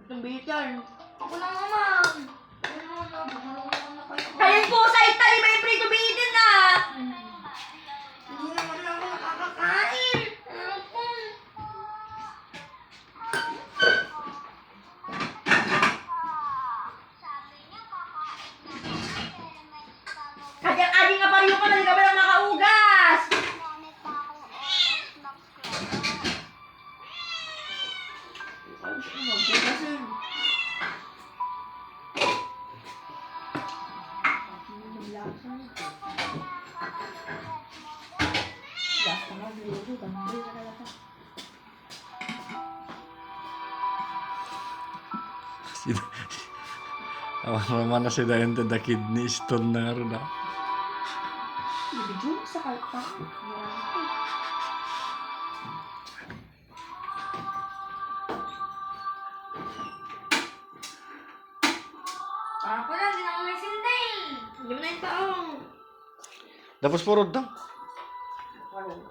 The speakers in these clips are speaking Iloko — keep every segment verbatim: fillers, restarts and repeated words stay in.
Itong bitin. Ako lang naman. Ano naman na, bumulong naman na kayo. Kayang pusa, ita, di ba yung prito bitin na? Hindi naman ako nakakakain. Ano po? Kaya adi nga pariyo ka, mali ka ba lang makaugas? Sida, awan naman na sida, ente da kidney stone na nga ron, ah. Ibigay mo sa kalpa. Ako lang, di na ako may sinding. Hindi mo na yung taong. Tapos purod na. Purod.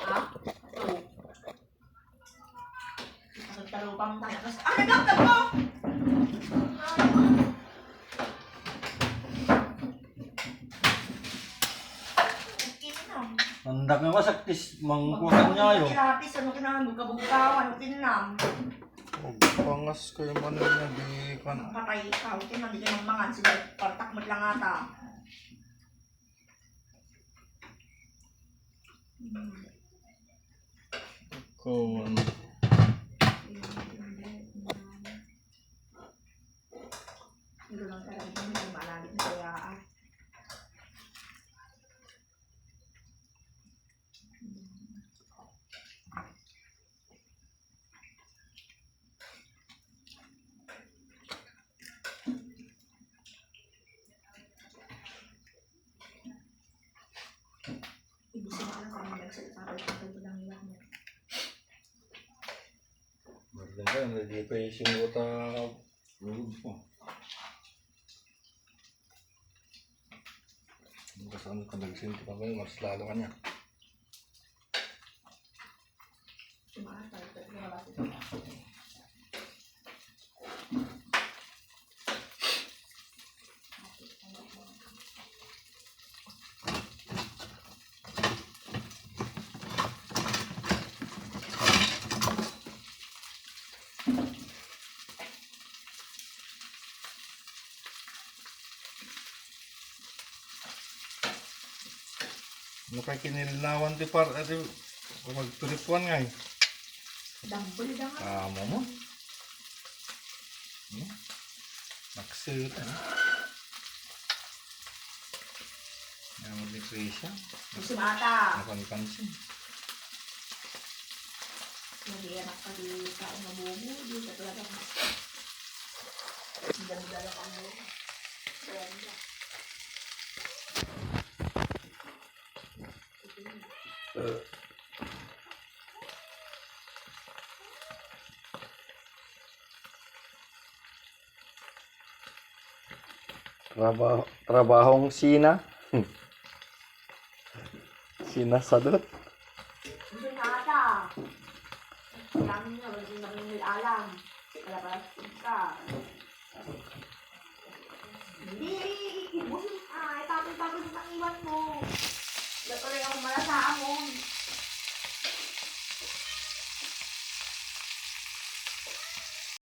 Ha? Ito. Nagtalupang tayo. Ah, nagdakdag ko! Kinam. Mandak nga saktis, mangkuhan niya yun. Tilapis, ano kinam? Bugka-bugkawan, kinam. Magpangas kayo man na di kan. Patay ka, okay na, di ka nang mangan. Sige, partak mo lang ata. Kon. Ito lang talaga, hindi malapit na kaya, ah. Ibig sabihin lang kami nagsalita, pero patay ko lang iwan mo. Maganda, hindi pa yung sinuot ang loob ko. Ang kasama ko, nagsinto pa kayo, mas lalo ka niya. Ano kay kinilinawan ti par-, ati, magturipuan nga eh. Double da nga. Ah, mama. Hmm? Naksir, ano? Ang ni Krisha. Gusto bata. Napanpansin. Hindi anak ka di tao mabubo, di ka talaga mas. Bida-bida lang ang bubo. Kaya nila. Trabaho, trabahong sina. Sinasadot. Hindi na ata. Kailangan niya, wala din kami alam. Kaya pala, ka. Hindi, ubusin, ah, itapon-tapon sa iwan mo.